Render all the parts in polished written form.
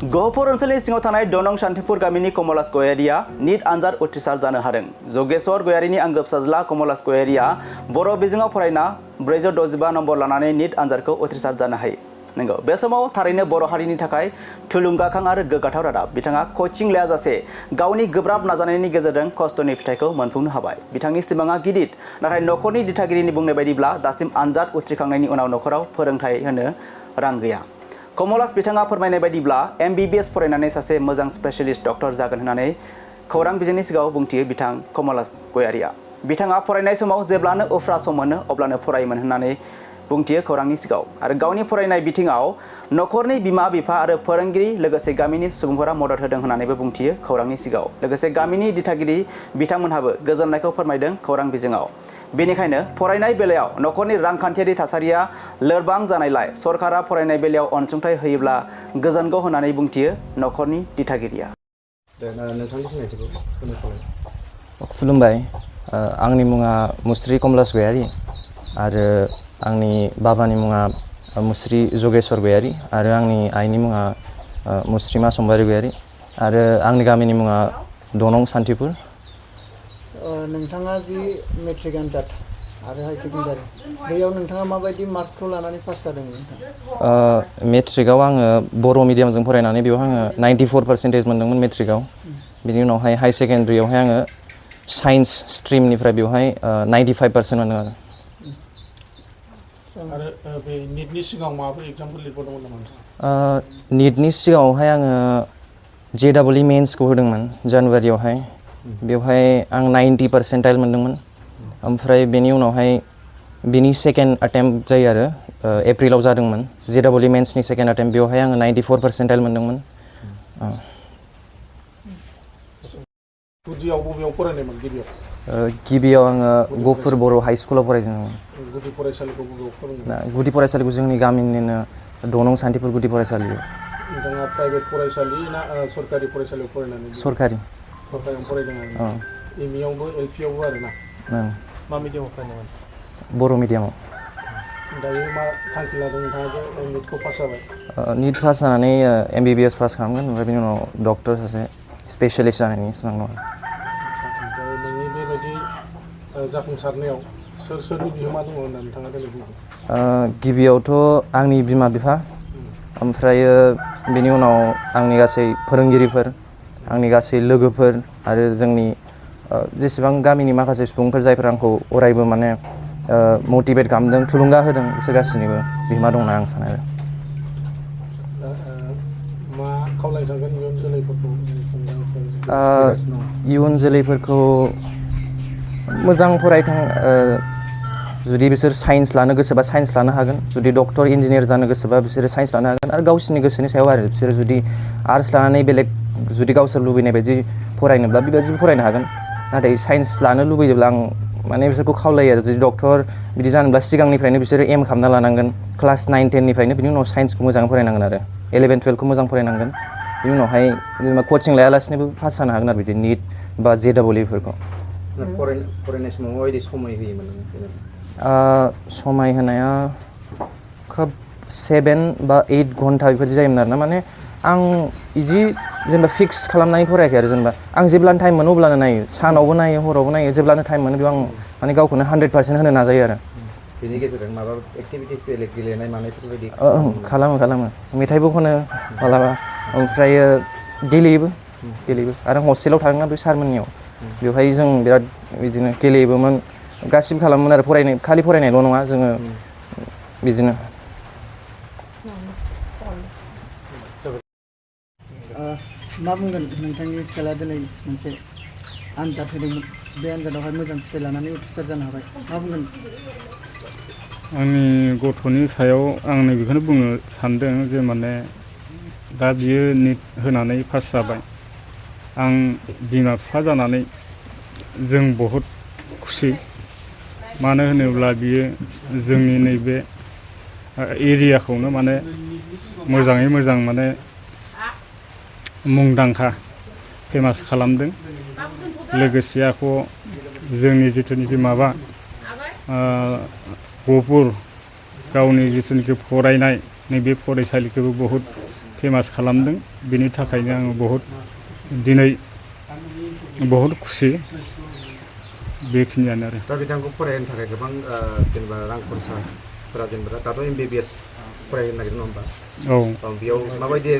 गहपुर ओनसोलनि सिङाव थानाय दनं शान्तिपुर गामिनि कमलास गयारिया नीट आनजाद उथ्रिसार जानो हादों। जगेश्वर गयारिनि आंगो फिसाज्ला कमलास गयारिया बर' बिजोङाव फरायना 465 नम्बर लानानै नीट आनजादखौ उथ्रिसार जानो हायो। नंगौ, बे समाव थारैनो बर' हारिनि थाखाय थुलुंगाखां आरो गोग्गाथाव रादाब। बिथाङा कचिं लायाजासे गावनि गोब्राब नाजानायनि गेजेरजों खस्थ'नि फिथाइखौ मोनफुंनो हाबाय। बिथांनि सिमाङा गिदिर, नाथाय नखरनि दिथागिरिनि बुंनाय बायदिब्ला दासिम आनजाद उथ्रिखांनायनि उनाव नखराव फोरोंथाय होनो रां गैया। कमलास बिथाङा फोरमायनाय बायदिब्ला MBBS फरायनानै सासे मोजां स्पेशलिस्ट डक्टर जागोन होननानै खौरां बिजोंनि सिगाङाव बुंथियो बिथां कमलास गयारिया। बिथाङा फरायनाय समाव जेब्लानो उफ्रा सम मोनो अब्लानो फरायोमोन होननानै बुंथियो खौरांनि सिगाङाव। आरो गावनि फरायनाय बिथिङाव नखरनि बिमा बिफा आरो फोरोंगिरि लोगोसे गामिनि सुबुंफोरा मदद होदों होननानैबो बुंथियो खौरांनि सिगाङाव। लोगोसे गामिनि दिथागिरि बिथांमोनहाबो गोजोननायखौ फोरमायदों खौरां बिजोङाव। बेनिखायनो फरायनाय बेलायाव नखरनि रांखान्थियारि थासारिया लोरबां जानायलाय सरकारा फरायनाय बेलायाव अनसुंथाइ होयोब्ला गोजोनगौ होननानै बुंथियो नखरनि दिथागिरिया। खुलुमबाय, आंनि मुङा मुस्रि कमलास गयारि आरो आंनि बाबानि मुङा मुस्रि जगेश्वर गयारि आरो आंनि आइनि मुङा मुस्रि मासुमबारि गयारि आरो आंनि गामिनि मुङा दनं शान्तिपुर। नोंथाङा जि मेट्रिक आनजाद आरो हाई सेकेन्डारि बैयाव नोंथाङा माबायदि मार्कखौ लानानै पास जादोंमोन नोंथां? मेट्रिकआव आङो बर' मिडियामजों फरायनानै बेयाव आङो 94% मोन्दोंमोन मेट्रिकआव। बिनि उनावहाय हाई सेकेन्डारियावहाय आङो साइन्स स्ट्रिमनिफ्राय बेवहाय 95% मोन्दों आरो बे नीटनि सिगाङाव माबाफोर एग्जामफोर लिरबावदोंमोन नामा नोंथाङा? नीटनि सिगाङावहाय आङो JEE मेन्सखौ होदोंमोन जानुवारियावहाय। बेवहाय आं 90% मोन्दोंमोन। ओमफ्राय बेनि उनावहाय बेनि सेकेन्ड एटेम्प्ट जायो आरो एप्रिलाव जादोंमोन JEE मेन्सनि सेकेन्ड एटेम्प्ट। बेवहाय आङो 94% मोन्दोंमोन। गुदियाव बबेयाव फरायनायमोन गिबियाव? गिबियाव आङो गफुर बर' हाइ स्कुलाव फरायजेनदोंमोन। गुदि फरायसालिखौ बबेयाव फरायनायमोन? गुदि फरायसालिखौ जोंनि गामिनिनो दनं शान्तिपुर गुदि फरायसालि। नोंथाङा प्राइभेट फरायसालि ना सरकारि फरायसालियाव फरायनानै? सरकारि। सरकारियाव फरायदों आरो एमइआवबो एलपिआवबो आरो ना? मा मिडियामाव फरायनायमोन? बर' मिडियामाव। दायो मा थांखि लादों नोंथाङा जे नीटखौ पास जाबाय? नीट पास जानानै MBBS पास खालामगोन, ओमफ्राय बिनि उनाव डक्टर सासे स्पेशलिस्ट जानायनि सिमां दं। ओमफ्राय नोंनि बेबायदि जाफुंसारनायाव सोर सोरनि बिहोमा दङ होनना नोंथाङा दिनै बुंदों? गिबियावथ' आंनि बिमा बिफा, ओमफ्रायो बेनि उनाव आंनि गासै फोरोंगिरिफोर, आंनि गासै लोगोफोर आरो जोंनि जेसेबां गामिनि माखासे सुबुंफोर जायफोर आंखौ अरायबो माने मटिभेट खालामदों, थुलुंगा होदों, बिसोर गासैनिबो बिहोमा दं होनना आं सानो आरो। मा खावलायनो सानगोन इयुन जोलैफोरखौ? इयुन जोलैफोरखौ मोजां फरायथों। जुदि बिसोर साइन्स लानो गोसोबा साइन्स लानो हागोन, जुदि डक्टर इन्जिनियार जानो गोसोबा बिसोरो साइन्स लानो हागोन आरो गावसोरनि गोसोनि सायाव आरो बिसोरो जुदि आर्ट्स लानानै बेलेग जुदि गावसोर लुबैनाय बायदि फरायनोब्ला बेबायदिबो फरायनो हागोन। नाथाय साइन्स लानो लुबैयोब्ला आं माने बिसोरखौ खावलायो आरो जुदि डक्टर बिदि जानोब्ला सिगांनिफ्रायनो बिसोरो एम खालामना लानांगोन। क्लास 9, 10निफ्रायनो बिनि उनाव साइन्सखौ मोजाङै फरायनांगोन आरो 11, 12खौ मोजां फरायनांगोन। बिनि उनावहाय जेनेबा कचिं लायालासिनोबो पास जानो हागोन आरो बिदि नीट बा JEE-फोरखौ। फरायनाय समाव माबायदि समय होयोमोन? समाय होनाया खोब 7 बा 8 घन्टा बेफोरदि जायोमोन आरोना। माने आं बिदि जेनेबा फिक्स खालामनानै फरायाखै आरो जेनेबा आं जेब्लानो टाइम मोनो अब्लानो नायो, सानावबो नायो, हरावबो नायो, जेब्लानो टाइम मोनो बेयाव आं माने गावखौनो 100% होनो नाजायो आरो। बेनि गेजेरजों माबा एक्टिभिटिस बेलेग गेलेनाय मानायफोरबायदि खालामो। मेथाइबो खनो मालाबा, ओमफ्रायो गेलेयोबो आरो हस्टेलाव थादोंना बे सारमोननियाव, बेवहाय जों बिराद बिदिनो गेलेयोबोमोन, गासिबो खालामोमोन आरो खालि फरायनायल' नङा जोङो बिदिनो। मा बुंगोन नोंथांनि फिसाला दिनै मोनसे आनजाद होदोंमोन, बे आनजादावहाय मोजां फिथाइ लानानै उथ्रिसार जानो हाबाय, मा बुंगोन? आंनि गथ'नि सायाव आं बेखौनो बुंनो सानदों जे माने दा बियो नीट होनानै पास जाबाय। आं बिमा बिफा जानानै जों बहुद खुसि। मानो होनोब्ला बियो जोंनि नैबे एरियाखौनो माने मोजाङै मोजां माने मुंदांखा फेमास खालामदों। लोगोसे आखौ जोंनि जिथुनिखि माबा गहपुर गावनि जिथुनिखि फरायनाय नैबे फरायसालिखौबो बहुद फेमास खालामदों बेनि थाखायनो आङो दिनै बहुद खुसि बेखिनियानो आरो दा बिथांखौ फरायनो थाखाय गोबां जेनेबा रां खरसाफोरा जेनेबा दाथ' MBBS फरायनो नागिरदों नङा होमबा? औ बेयाव माबायदि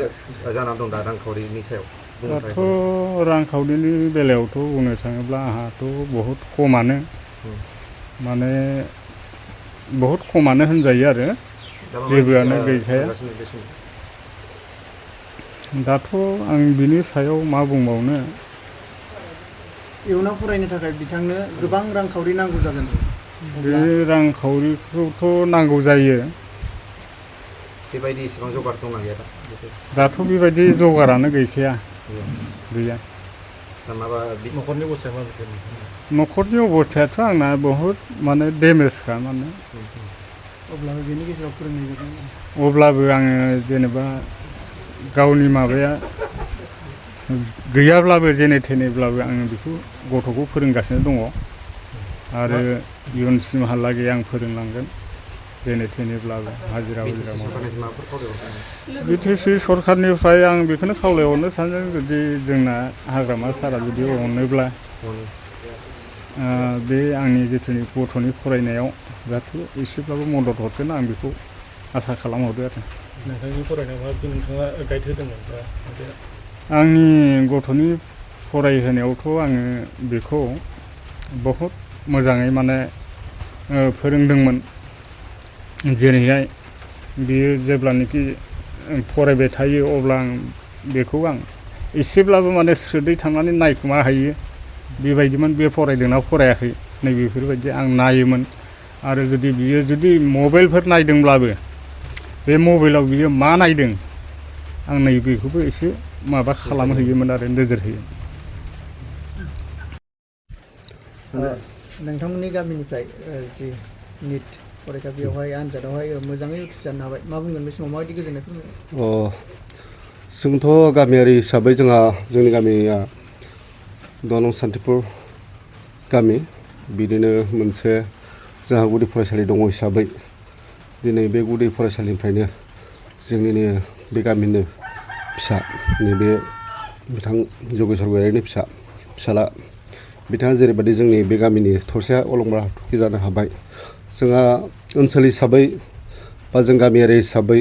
जानानै दं दा रांखावरिनि सायाव? दाथ' रांखावरिनि बेलायावथ' बुंनो थाङोब्ला आंहाथ' बहुद खमानो माने बहुद खमानो होनजायो आरो जेबोआनो गैखाया। दाथ' आं बिनि सायाव मा बुंबावनो इयुनाव फरायनो थाखाय बिथांनो गोबां रांखावरि नांगौ जागोन। बे रांखावरिखौथ' नांगौ जायो। बेबायदि इसेबां जगार दंना गैया दा? दाथ' बेबायदि जगारानो गैखाया गैया। माबा न'खरनि अबस्थाया माबायदि? न'खरनि अबस्थायाथ' आंना बहुद माने डेमेजखा माने। अब्लाबो बेनि गेजेराव फोरोंनाय जादों। अब्लाबो आङो जेनेबा गावनि माबाया गैयाब्लाबो जेने थेनेब्लाबो आङो बेखौ गथ'खौ फोरोंगासिनो दङ आरो इयुनसिमहालागै आं फोरोंलांगोन जेने थेनेब्लाबो हाजिरा BTC सरखारनिफ्राय आं बेखौनो खावलायहरनो सानदों जुदि जोंना हाग्रामा सारा जुदि अनोब्ला बे आंनि जिथुनि गथ'नि फरायनायाव जाहाथे एसेब्लाबो मदद हरगोन आं बेखौ आसा खालामहरदो आरो। नोंथांनि फरायनायाव माबायदि नोंथाङा गाइड होदोंमोन? आंनि गथ'नि फरायहोनायावथ' आङो बेखौ बहुद मोजाङै माने फोरोंदोंमोन। जेरैहाय बियो जेब्लानोखि फरायबाय थायो अब्ला बेखौ आं एसेब्लाबो माने स्रोदै थांनानै नायखुमा हैयो बेबायदिमोन बे फरायदोंना फरायाखै नैबेफोरबायदि आं नायोमोन आरो बियो जुदि मबाइलफोर नायदोंब्लाबो बे मबाइलाव बियो मा नायदों आं नैबेखौबो एसे माबा खालामहैयोमोन आरो नोजोर होयो। नोंथांमोननि गामिनिफ्राय जि NEET फरिखा बेवहाय आनजादावहाय मोजाङै उथ्रिसारनो हाबाय मा बुंगोन बे समाव माबायदि गोजोननाय फोरमायो? जोंथ' गामियारि हिसाबै जोंनि गामिया दनं सान्थिपुर गामि बिदिनो मोनसे जोंहा गुदि फरायसालि दङ हिसाबै दिनै बे गुदि फरायसालिनिफ्रायनो जोंनिनो बे गामिनो फिसा नैबे बिथां जगेश्वर गयारिनि फिसाला बिथाङा जेरैबायदि जोंनि बे गामिनि थरसे अलंबारा हाथरखि जानो हाबाय जोंहा ओनसोल हिसाबै बा जों गामियारि हिसाबै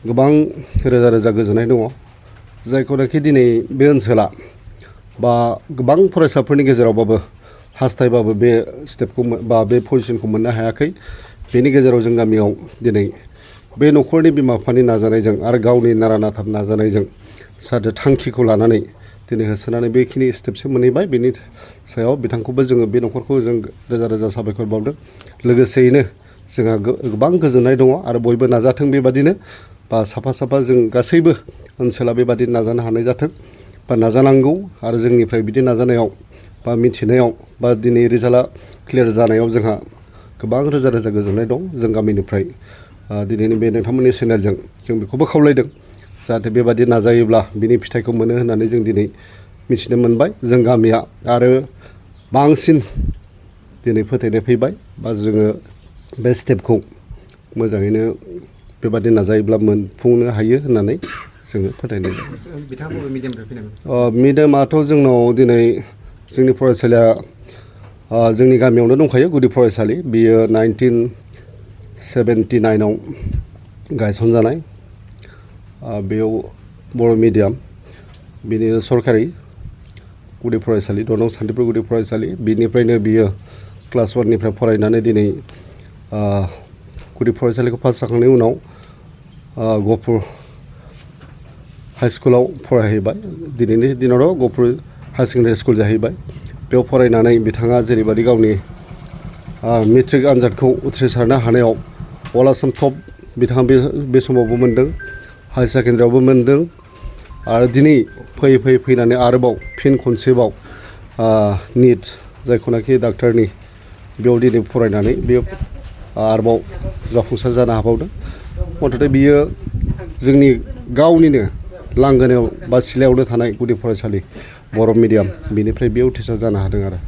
गोबां रोजा रोजा गोजोननाय दङ जायखौनाखि दिनै बे ओनसोला बा गोबां फरायसाफोरनि गेजेरावबाबो हास्थायबाबो बे स्टेपखौ बा बे पजिसनखौ मोननो हायाखै। बेनि गेजेराव जों गामियाव दिनै बे न'खरनि बिमा बिफानि नाजानायजों आरो गावनि नारा नाथा नाजानायजों जाहाथे थांखिखौ लानानै दिनै होसोनानै बेखिनि स्टेपसिम मोनहैबाय बेनि सायाव बिथांखौबो जोङो बे न'खरखौ जों रोजा रोजा साबायखर बावदों। लोगोसेयैनो जोंहा गोबां गोजोननाय दङ आरो बयबो नाजाथों बेबादिनो बा साफा जों गासैबो ओनसोला बेबादि नाजानो हानाय जाथों बा नाजानांगौ आरो जोंनिफ्राय बिदि नाजानायाव बा मिथिनायाव बा दिनै रिजाल्टआ क्लियार जानायाव जोंहा गोबां रोजा रोजा गोजोननाय दं। जों गामिनिफ्राय दिनैनि बे नोंथांमोननि चेनेलजों जों बेखौबो खावलायदों जाहाथे बेबादि नाजायोब्ला बिनि फिथाइखौ मोनो होननानै जों दिनै मिथिनो मोनबाय। जों गामिया आरो बांसिन दिनै फोथायनाय फैबाय बा जोङो बे स्टेपखौ मोजाङैनो बेबादि नाजायोब्ला मोनफुंनो हायो होननानै जोङो फोथायनाय जायो। बिथाङा बबे मिडियामनिफ्राय फैनायमोन? मिडियामाथ' जोंनाव दिनै जोंनि फरायसालिया जोंनि गामियावनो दंखायो गुदि फरायसालि बियो 1979 गायसनजानाय बेयाव बर' मिडियाम बिनिनो सरकारि गुदि फरायसालि दनं सान्थिपुर गुदि फरायसालि बिनिफ्रायनो बियो क्लास 1निफ्राय फरायनानै दिनै गुदि फरायसालिखौ पास जाखांनायनि उनाव गहपुर हाइ स्कुलाव फरायहैबाय। दिनैनि दिनावथ' गहपुर हायार सेकेन्डारि स्कुल जाहैबाय। बेयाव फरायनानै बिथाङा जेरैबायदि गावनि मेट्रिक आनजादखौ उथ्रिसारनो हानायाव अल आसाम टप बिथाङा बे समावबो मोनदों। हायार सेकेन्डारियावबो मोनदों आरो दिनै फैनानै आरोबाव फिन खनसेबाव NEET जायखौनाखि डाक्टारनि बेयाव दिनै फरायनानै बेयो आरोबाव जाफुंसार जानो हाबावदों। मथथे बियो जोंनि गावनिनो लांगोनायाव बा सिलायावनो थानाय गुदि फरायसालि बर' मिडियाम बेनिफ्राय बेयो उथ्रिसार जानो हादों आरो